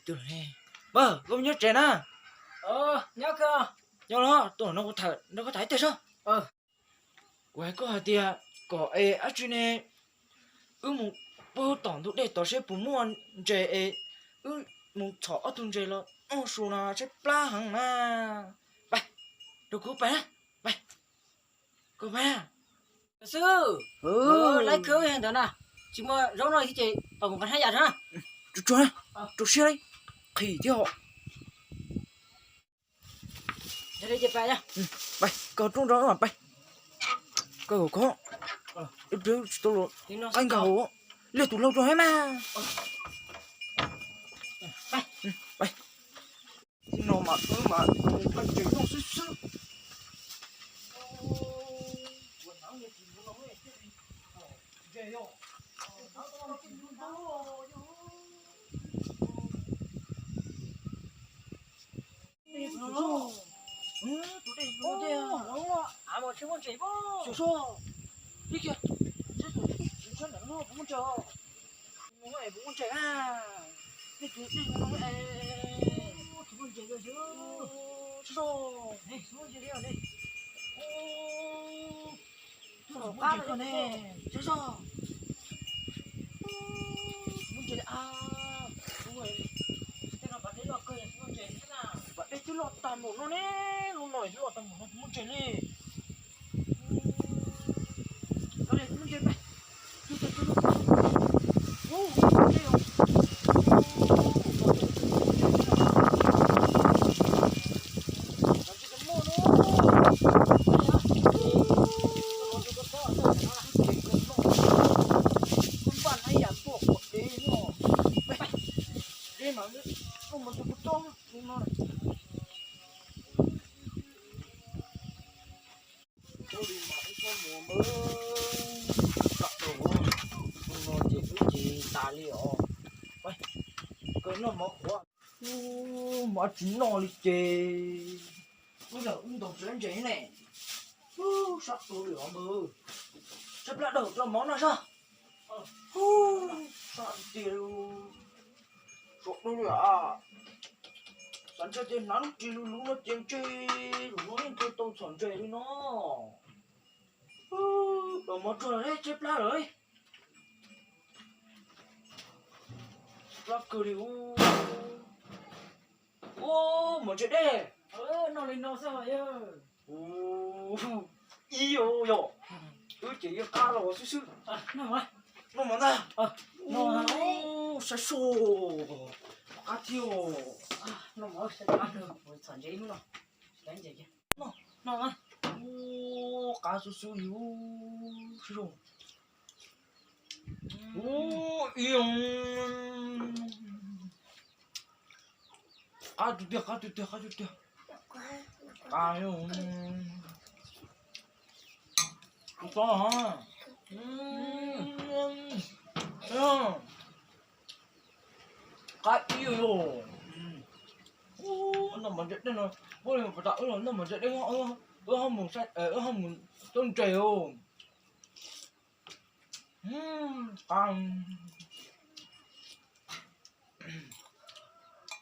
twg lawm ne? Npawg, koj puas nyob tsev na? Nyob kawg. Nyob los, tuaj no kuv tham nrog koj tham ib teg saib. Kuv hais koj hais tias kom es dab tsi ne, wb mus pw tom ntug dej tod seb puas muaj ntses es wb mus txhom ob tug ntses los noj su no seb plab heev na. Pais, nrog kuv pais na, pais, koj pais na. Xwb, laib khwv ntawd na, tsis muaj zaub noj thiab ces pab mus nqa hnab yam na. Tsuag tsuag, rau siab li, qhis thiab os. Pais, koj rub nrog wb mas pais. Koj kom koj, wb tsis tau los qaib nkag hauv, liaj tus laug rau heev mas. Pais, no mas wb mas mus nqa ntses noj xwb xwb. Muaj ntses li a, tej no pas dej loj kawg, muaj ntses thiab na. Pas dej twb loj tag npaum no ne, lub no twb loj tag npaum no, muaj ntses li. Ua li mas ib txhob mus npawg, tus no ces wb ces tas li os. Kawg noj mov qhuav, mov tsis noj li ces wb los wb ntaus tsev ntses ne. Sab tu li os npawg, sab plab dawb rau mov noj sab. Sab tiag li, sab tu li a. Xav ntshe tias hnav lub ris luv luv no ces ntshe zaum no yeej kawg tau txhom ntses li no. Los mov tsuag lawm, tseb plab lawm. Plab kawg li. Ub, mov ntses dej. Ub, ib yam yom, wb ces yeej qab los xwb xwb. Noj mov ntag. Ub, saib seb, qab thiab. Ub, qab xwb xwb li. Ub, ib, qab tiag tiag, qab tiag tiag, qab tiag tiag. Qab, kuv txob, qab ib yam. Noj mov ntses dej no, ua li puas tas wb los noj mov ntses dej, wb ho mus, wb ho mus coj ntses os. Qab,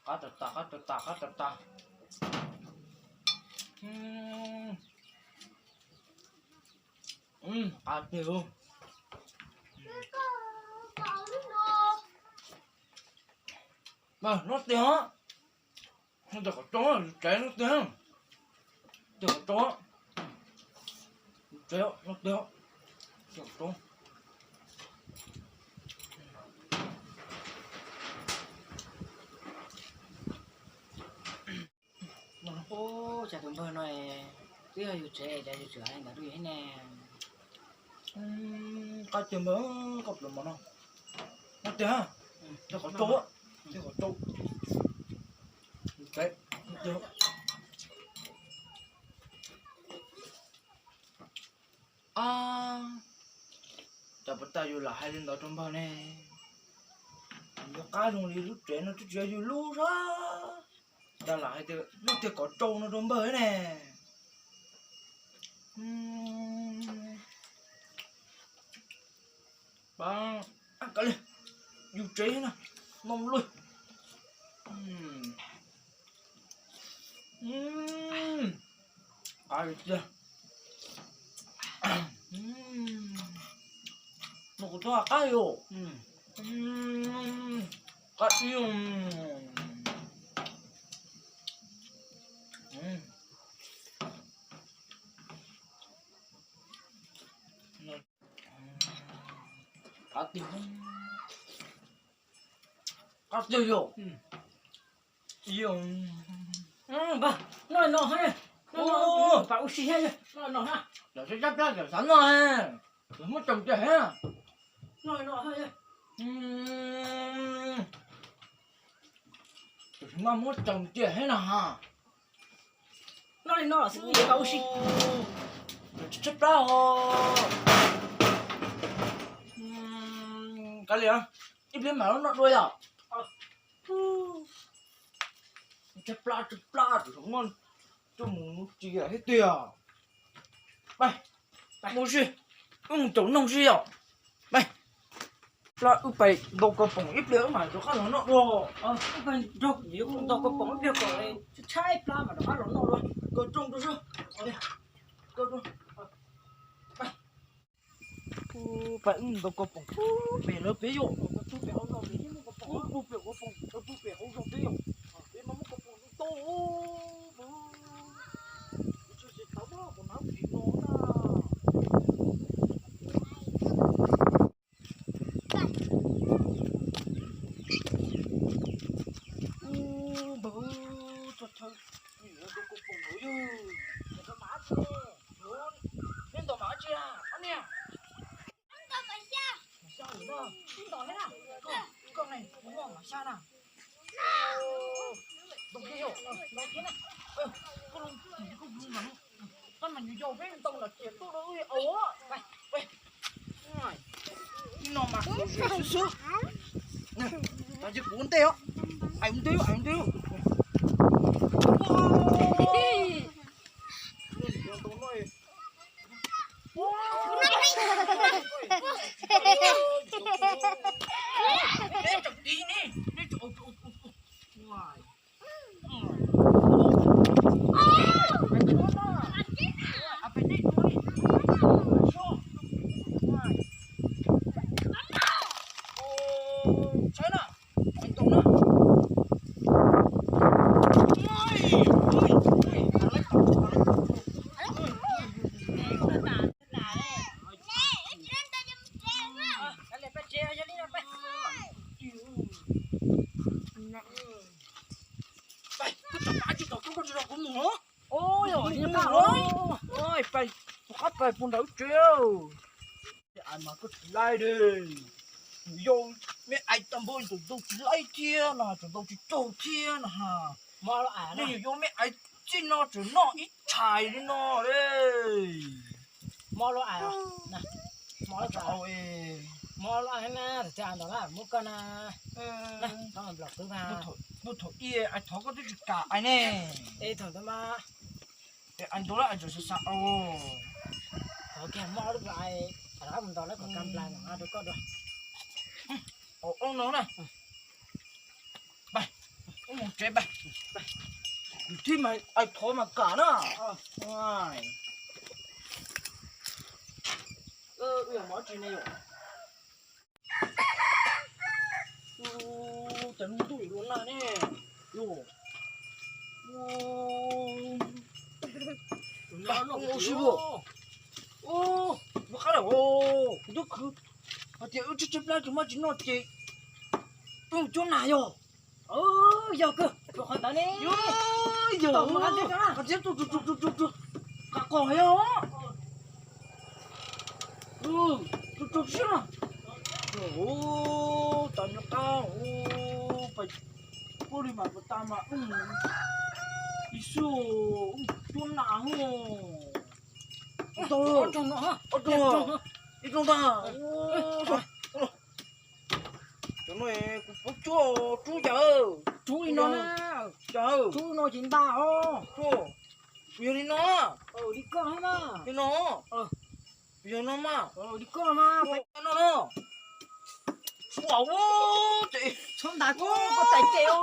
qab tas tas, qab tas tas, qab tas tas. Qab tiag. Noj tiag, noj tiag qhov rooj, tsev noj tiag, tiag qhov rooj, tsev noj tiag, tiag qhov rooj. Ub, cas tus npawg no twb yog yus tsev, cas yus tseem hais ntawd rau yus thiab ne? Qab tiag npawg, koj pluav mov no. Noj tiag, tiag qhov rooj, tiag qhov rooj. Tsev, tiag. A, cas puas tas yus lam hais li ntawd rau npawg ne? Yus qab zoo li lub tsev no twb tsis yog yus lub sab, cas lam hais tias noj tiag qhov rooj no rau npawg ne? Kav liam, yus tsev na, no luj. Tiag. No kuv txhob qab yus. Qab ib. Qab tiag. Qab tiag yus. Noj no, noj no, pab ua si thiab, noj no na. Lawv sab plab lawv xav noj, lawv muab tsaus nti heev. Noj no, tam sim no muab tsaus nti heev na ha. Noj li no xwb pab ua si. Lawv sab plab os. Kav liam, ib pliag mam li noj dua yom. Tsab plab, tsab plab, tam sim no coj mus nuv ris thiab tiag. Pab, pab ua si, wb mus caum noog si yom. Pab, plab wb pais ntaus kos poom ib pliag wb mam rov qab los noj dua. Wb pais nrog kuv niam ntaus kos poom ib pliag kom tshaib tshaib plab mam rov qab los noj dua. Kos rooj rau sab. Kos rooj. Pab wb mus ntaus kos poom pem lawv pem yom. Pem hauv zos peb yom. Peb mas muab kos poom tau, tsis tau mas kos nav vim no na. Ub, npawg, txog chaw ntaus kos poom lawm yog. Neb ntaus mas dab tsi a, ob niag? Mas xya lawm na. Koj ne, kuv muaj mas xya na. Ntaus kiag yom, ntaus kiag na. Koj, koj, koj mas nyuam yaus peb ntaus los tias tuaj rau wb ua. Ib no mas xwb xwb. Tos cia kuv ua ntej os. Aim ua ntej, aim ua ntej. Pab, koj tsis tau kuv mus. Pab, tus qab pais puag nram wb tsev. Ais mas koj tsis laib li. Yog meb ais tag npaum ntawd tsis laib thiab no, tseem ntaus tsis tsaug thiab no. Nej yog meb ais txij no tseem noj ib tshais li no li. Muab thaum ib ais thov koj twb tsis kam ais ne. Ais ntau lawm ais tseem xav xav os. Thov kiag muab ob lub ais rov qab mus ntaus lawm kom kam nplas rau koj dua. Au no na. Mus tsev pab. Kuv thib mas ais thov mas kam na. Wb yog mov tsi ne yom. Cas ntuj yuav luag nag ne. Yog. Ua si luag. Ua qab lawm os, kuv twb khwv hais tias wb tshaib tshaib plab tsis muaj tsis noj ces wb mus cuab nas yog. Yog kawg, qhov ntawd ne. Yog, qhov txiav tu tu tu tu tu tu, qab qos yog. Tu tu siab na. Ua tas nyuag qab ua pais puab li mas puas tas mas wb mus ib xub wb mus cuab nas hos. Ob rooj, ib rooj tag. Cov no kuv paub cuab rub yawg. Rub li no na. Rub no ces nta os. Yog li no. Li koj li no. Yog no mas. Li koj mas. No no. Ua ua ces txhob ntas koj, koj tais ces os.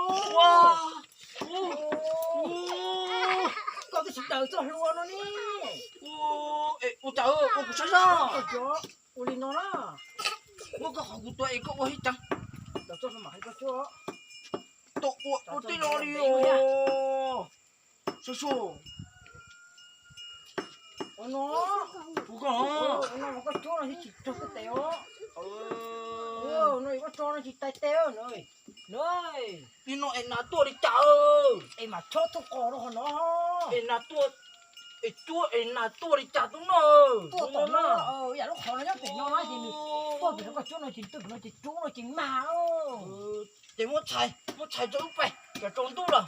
Koj twb tsis daws txoj hlua no ne. Ua, es ua cas ua kuv saib zog. Ua li no na. Muab koj qhov kuv tua es koj ua hib cas. Daws txoj hlua mam hais koj cuab. Tau ua ua tij no li os. Saib sua. Ua no. Ua koj. Ua no mas koj cuab no thiaj tsis raug koj tes os. No koj tso no tsis tais tes no. Li no es nas tuaj li cas? Es mas chob txhob qos rau qhov no. Es nas tuaj, es cuab es nas tuaj li cas tub no? Tuaj tom no, yam lub qhov no nyob pem no na ces nws tuaj pem no koj cuab no ces tuaj pem no ces rub no ces mag. Ces muab txhais, muab txhais rau wb pais, tsam tsaus ntuj lawm.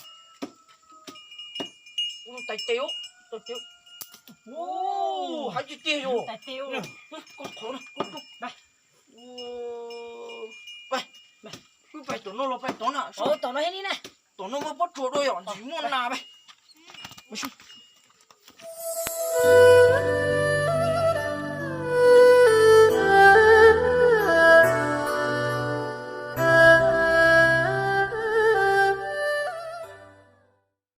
Tais tes, tais tes. Hais tiag tiag yog. Qhov no, wb pais tom no los pais tod na. Tom no muaj pob tsuas dua yom, ntsis muaj nas pais.